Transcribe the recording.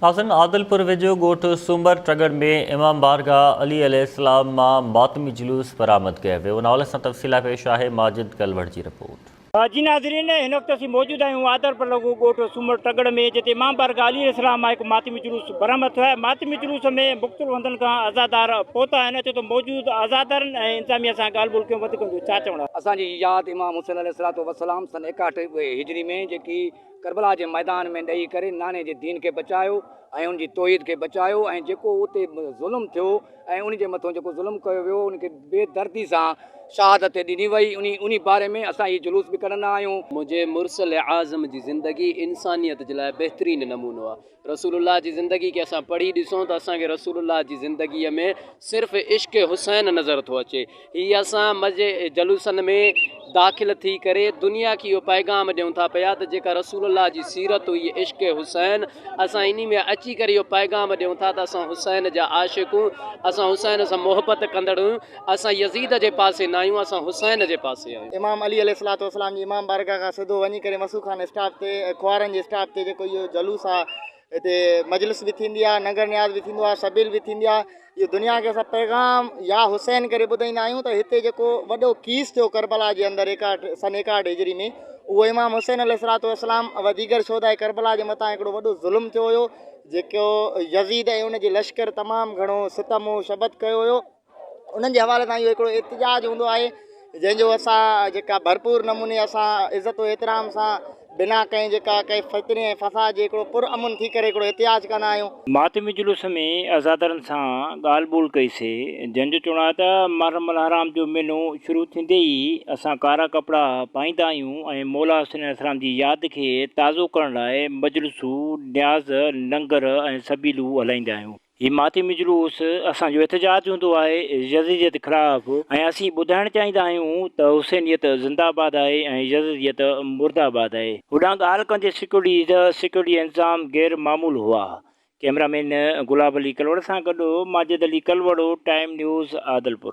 ناظرين عادلپور ويجهو ڳوٺ سومر ٽڳڙ ۾ امام بارگاهه علي عليه السلام مان ماتمي جلوس برآمد ڪيو ويو ان حوالي سان تفصيل لاء پيش آهي ماجد ڪلوڙ جي رپورٽ. جي ناظرين هن وقت اسين موجود آهيون عادلپور لڳو ڳوٺ سومر ٽڳڙ ۾ جتي امام بارگاهه علي عليه السلام مان هڪ ماتمي جلوس برآمد ٿيو آهي ماتمي جلوس ۾ مختلف هنڌن کان عزادار پهتا آهن اچو ته موجود عزادارن ۽ انتظاميه سان ڳالهه ٻولهه ڪيون وڌيڪ ان جو ڇا چوڻ آهي. اسان جي ياد امام حسين عليه الصلوة والسلام سن 61 هجري ۾ جيڪي ڪربلا جي ميدان ۾ ڏئي ڪري ناني جي دين کي بچايو ۽ ان جي توحيد کي بچايو ۽ جيڪو اتي ظلم ٿيو ۽ ان جي مٿو جيڪو ظلم ڪيو ويو ان کي بي دردي سان شهادت ڏني وئي انهي انهي باري ۾ اسان هي جلوس به ڪڍندا آهيون. منهنجي مرسل اعظم جي زندگي انسانيت جي لاء بهترين نمونو آهي. رسول الله جي زندگي کي اسان پڙهي ڏسون ته اسان کي رسول الله جي زندگي ۾ صرف عشق حسين نظر ٿو اچي. هي اسان مجي جلوسن ۾ داخل ٿي ڪري دنيا کي اهو پيغام ڏيون ٿا پيا ته جيڪا رسول الله جي سيرت هئي عشق حسين اسان انهي ۾ اچي ڪري اهو پيغام ڏيون ٿا ته اسان حسين جا عاشق اسان حسين سان محبت ڪندڙ اسان يزيد جي پاسي نه آهيون اسان حسين جي پاسي آهيون. امام علي عليه الصلوة والسلام جي امام بارگاهه کان سڌو وڃي ڪري مسو خان اسٽاپ تي خوارن جي اسٽاپ تي جيڪو اهو جلوس آ هتي مجلس به ٿيندي آ ننگر نياز به ٿيندو آ سبيل به ٿيندي آ اهو دنيا کي اسان پيغام يا حسين ڪري ٻڌائيندا آهيون ته هتي جيڪو وڏو ڪيس ٿيو ڪربلا جي اندر ايڪاهٺ سن ايڪاهٺ هجري ۾ اهو امام حسين عليه الصلوة والسلام و ديگر شهداء ڪربلا جي مٿان هڪڙو وڏو ظلم ٿيو هيو جيڪو يزيد ۽ ان جي لشڪر تمام گهڻو ستم و شبت ڪيو هيو انهن جي حوالي سان اهو هڪڙو احتجاج هوندو آهي جنهن جو اسان جيڪا ڀرپور نموني اسان عزت و احترام سان بنا ڪنهن جيڪا ڪنهن فتني ۽ فساد جي هڪڙو پر امن ٿي ڪري هڪڙو احتجاج ڪندا آهيون. ماتمي جلوس ۾ عزادارن سان ڳالهه ٻولهه ڪئي سي، جن جو چوڻ آهي ته محرم الحرام جو مهينو شروع ٿيندي ئي اسان ڪارا ڪپڙا پائيندا آهيون ۽ مولا حسين عليه السلام جي ياد کي تازو ڪرڻ لاء مجلسون، نياز، لنگر ۽ سبيلون هلائيندا آهيون. هي ماتمي جلوس اسان جو احتجاج هوندو آهي يزيديت خلاف ۽ اسين ٻڌائڻ چاهيندا آهيون ته حسينيت زنده آباد آهي ۽ يزيديت مرده آباد آهي. هوڏانهن ڳالهه ڪندي سيڪيورٽي سيڪيورٽي انتظام غير معمول هئا. ڪئميرا مين گلاب علي ڪلوڙ سان گڏ ماجد علي ڪلوڙو، ٽائيم نيوز، عادلپور.